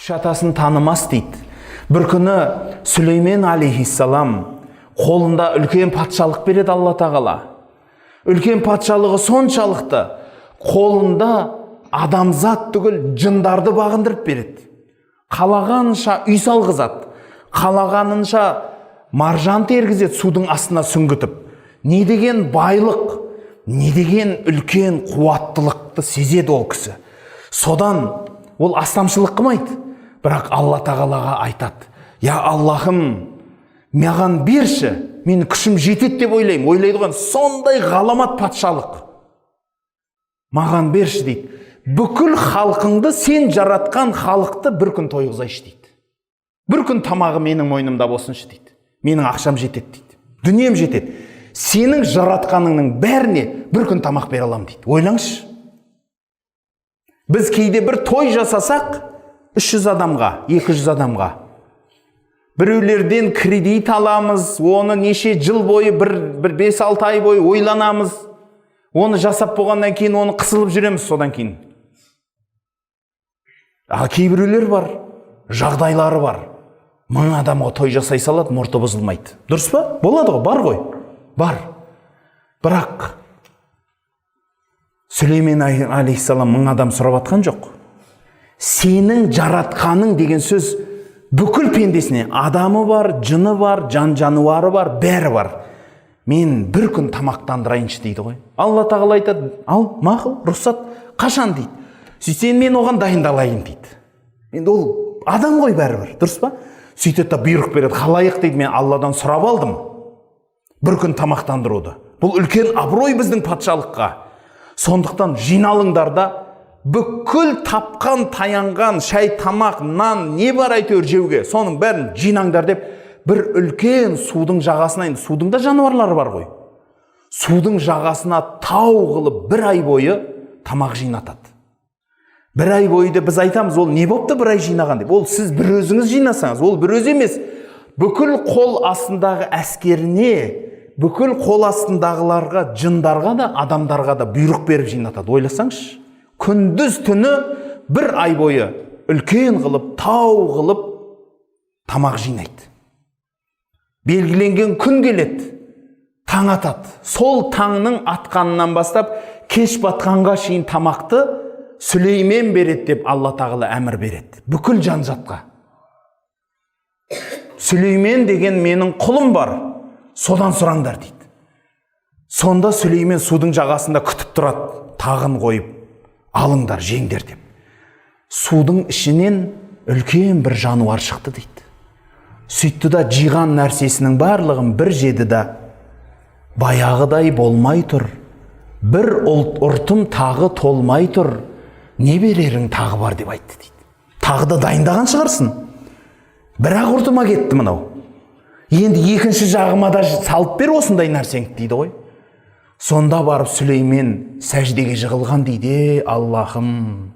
Кіші атасын танымас дейді. Бір күні Сүлеймен алейхиссалам қолында үлкен патшалық береді Алла тағала. Үлкен патшалығы соншалықты, қолында адамзат түгіл жындарды бағындырып береді. Қалағанша үй салғызады, қалағанынша маржан тергізеді судың астына сүңгітіп. Не деген байлық, не деген үлкен қуаттылықты сезеді ол кісі. Содан ол астамшылық қылмайды, бірақ Алла тағалаға айтады: «Я Аллахым, маған берші, мен күшім жетеді деп ойлаймын». Ойлайды ғой, сондай ғаламат патшалық маған берші дейді. Бүкіл халқыңды, сен жаратқан халықты бір күн тойғызайшы дейді. Бір күн тамағы менің мойнымда болсыншы дейді. Менің ақшам жетеді дейді, дүнием жетеді, сенің жаратқаныңның бәріне бір күн тамақ бере аламын дейді. Ойлаңызшы, біз кейде бір той жасасақ 300 адамға, 200 адамға, біреулерден кредит аламыз, оны неше жыл бойы, бір 5-6 ай бойы ойланамыз. Оны жасап болғаннан кейін оны қысылып жүреміз содан кейін. А кейбіреулер бар, жағдайлары бар, 1000 адамға той жасай салады, мұрты бұзылмайды. Дұрыс па? Болады ғой, бар ғой, бар. Бірақ Сүлеймен алейхиссалам 1000 адам сұрап атқан жоқ. Сенің жаратқаның деген сөз бүкіл пендесіне: адамы бар, жыны бар, жан жануары бар, бәрі бар. Мен бір күн тамақтандырайыншы дейді ғой. Алла тағала айтады: «Ал, мақұл, рұқсат, қашан?» – дейді. Сөйтсе, мен оған дайындалайын дейді. Енді ол адам ғой бәрібір, дұрыс па? Сөйтеді да бұйрық береді: «Халайық, – дейді, – мен Алладан сұрап алдым бір күн тамақтандыруды. Бұл үлкен абырой біздің патшалыққа. Сондықтан жиналыңдар да, бүкіл тапқан таянған шай, тамақ, нан, не бар әйтеуір жеуге, соның бәрін жинаңдар», – деп, бір үлкен судың жағасына, енді судың да жануарлары бар ғой, судың жағасына тау қылып бір ай бойы тамақ жинатады. Бір ай бойы деп біз айтамыз, ол не болыпты бір ай жинаған деп. Ол сіз бір өзіңіз жинасаңыз, ол бір өзі емес, бүкіл қол астындағы әскеріне, бүкіл қол астындағыларға, жындарға да, адамдарға да бұйрық беріп жинатады. Ойласаңызшы, күндіз түні бір ай бойы үлкен қылып, тау қылып тамақ жинайды. Белгіленген күн келеді, таң атады. Сол таңның атқанынан бастап кеш батқанға шейін тамақты Сүлеймен береді деп Алла тағала әмір береді бүкіл жан-затқа. «Сүлеймен деген менің құлым бар, содан сұраңдар», – дейді. Сонда Сүлеймен судың жағасында күтіп тұрады, тағын қойып, «Алыңдар, жеңдер» деп. Судың ішінен үлкен бір жануар шықты дейді. Сөйтті да жиған нәрсесінің барлығын бір жеді да: «Баяғыдай болмай тұр, бір ұлт ұртым тағы толмай тұр, не берерің тағы бар?» – деп айтты дейді. «Тағы да дайындаған шығарсың, бірақ ұртыма кетті мынау, енді екінші жағыма да салып бер осындай нәрсеңді», – дейді ғой. Сонда барып Сүлеймен сәждеге жығылған дейді: «Е, Аллахым,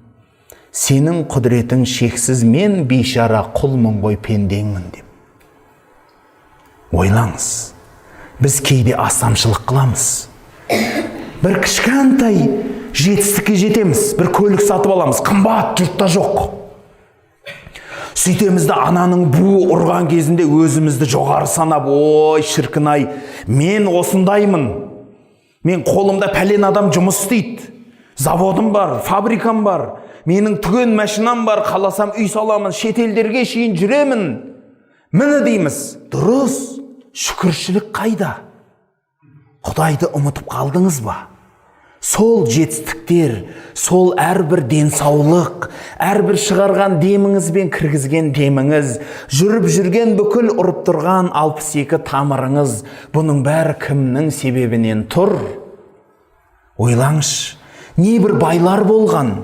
сенің құдіретің шексіз, мен бейшара құлмын ғой, пендеңмін», – деп. Ойлаңыз, біз кейде астамшылық қыламыз. Бір кішкентай жетістікке жетеміз, бір көлік сатып аламыз, қымбат, жұртта жоқ. Сөйтеміз да, ананың буы ұрған кезінде өзімізді жоғары санап: «Ой, шіркін ай, мен осындаймын, мен қолымда пәлен адам жұмыс істейді, заводым бар, фабрикам бар, менің түген машинам бар, қаласам үй саламын, шетелдерге шейін жүремін, міне», – дейміз. Дұрыс, шүкіршілік қайда? Құдайды ұмытып қалдыңыз ба? Сол жетістіктер, сол әрбір денсаулық, әрбір шығарған деміңіз бен кіргізген деміңіз, жүріп жүрген бүкіл ұрып тұрған 62 тамырыңыз, бұның бәрі кімнің себебінен тұр? Ойлаңызшы, не бір байлар болған.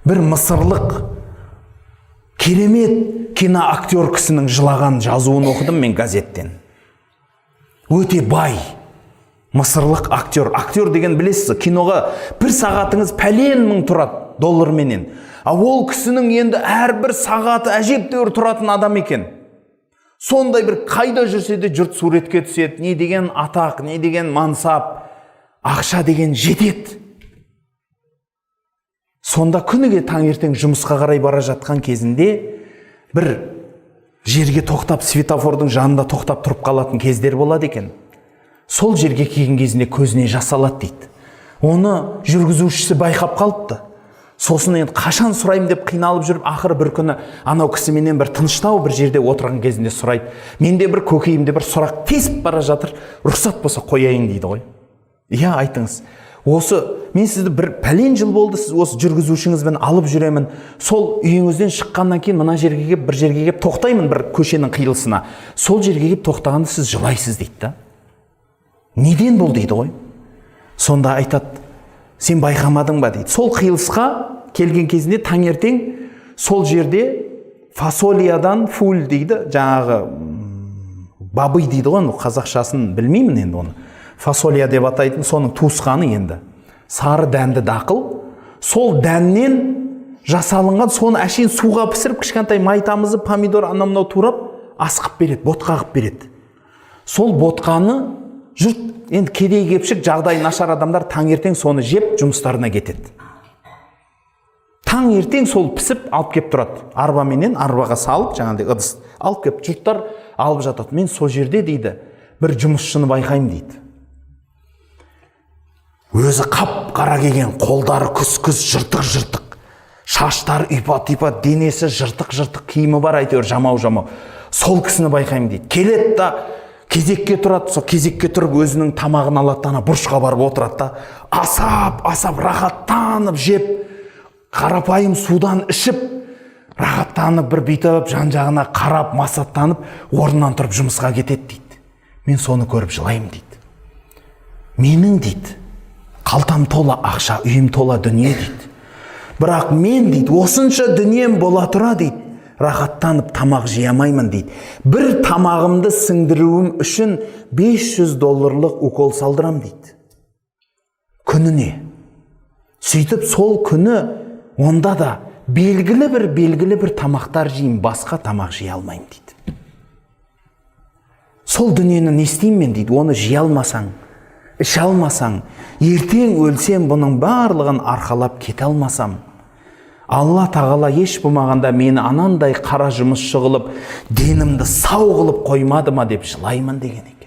Бір мысырлық керемет киноактер кісінің жылаған жазуын оқыдым мен газеттен. Өте бай мысырлық актер. Актер деген білесіз, киноға бір сағатыңыз пәлен мың тұрады долларменен. А ол кісінің енді әрбір сағаты әжептәуір тұратын адам екен. Сондай бір қайда жүрсе де жұрт суретке түседі. Не деген атақ, не деген мансап, ақша деген жетеді. Сонда күніге таңертең жұмысқа қарай бара жатқан кезінде Бір жерге тоқтап, светофордың жанында тоқтап тұрып қалатын кездер болады екен. Сол жерге келген кезінде көзіне жас алады дейді. Оны жүргізушісі байқап қалыпты. Сосын енді қашан сұраймын деп қиналып жүріп, ақыры бір күні анау кісіменен бір тыныштау бір жерде отырған кезінде сұрайды: «Менде бір көкейімде бір сұрақ тесіп бара жатыр, рұқсат болса, қояйын», – дейді ғой. «Иә, айтыңыз». «Осы мен сізді бір пәлен жыл болды, сіз осы жүргізушіңізбен алып жүремін. Сол үйіңізден шыққаннан кейін мына жерге келіп, бір жерге келіп тоқтаймын, бір көшенің қиылысына. Сол жерге келіп тоқтағанда сіз жылайсыз», – дейді да. «Неден бұл?» – дейді ғой. Сонда айтады: «Сен байқамадың ба, – дейді, – сол қиылысқа келген кезінде таңертең сол жерде фасолиядан, фул дейді, жаңағы бобы дейді ғой, енді қазақшасын білмеймін енді, оны фасолия деп атайтын, соның туысқаны енді, сары дәнді дақыл, сол дәннен жасалынған, соны әшейін суға пісіріп, кішкентай май тамызып, помидор, анау мынау турап, ас қылып береді, ботқа қылып береді. Сол ботқаны жұрт енді, кедей кепшік, жағдайы нашар адамдар таңертең соны жеп, жұмыстарына кетеді. Таңертең сол пісіп алып келіп тұрады арбаменен, арбаға салып, жаңағыдай ыдыс алып келіп, жұрттар алып жатады. Мен сол жерде, – дейді, – бір жұмысшыны байқаймын, – дейді, – өзі қап қара келген, қолдары күс күс, жыртық жыртық, шаштары ұйпа тұйпа, денесі жыртық жыртық, киімі бар әйтеуір жамау жамау. Сол кісіні байқаймын, – дейді. – Келеді да кезекке тұрады. Сол кезекке тұрып, өзінің тамағын алады да, ана бұрышқа барып отырады да, асап асап, рахаттанып жеп, қарапайым судан ішіп, рахаттанып, бір бүйтіп жан жағына қарап, масаттанып, орнынан тұрып жұмысқа кетеді, – дейді. – Мен соны көріп жылаймын, – дейді. – Менің, – дейді, – қалтам тола ақша, үйім тола дүние, – дейді. – Бірақ мен, – дейді, – осынша дүнием бола тұра, – дейді, – рахаттанып тамақ жей алмаймын, – дейді. – Бір тамағымды сіңдіруім үшін 500 долларлық укол салдырам, – дейді, – күніне. Сөйтіп, сол күні онда да белгілі бір тамақтар жеймін, басқа тамақ жей алмаймын, – дейді. – Сол дүниені не істеймін мен, – дейді, – оны жей алмасаң, іше алмасаң, ертең өлсем, бұның барлығын арқалап кете алмасам, Алла тағала еш болмағанда мені анандай қара жұмысшы қылып, денімді сау қылып қоймады ма деп жылаймын», – деген екен.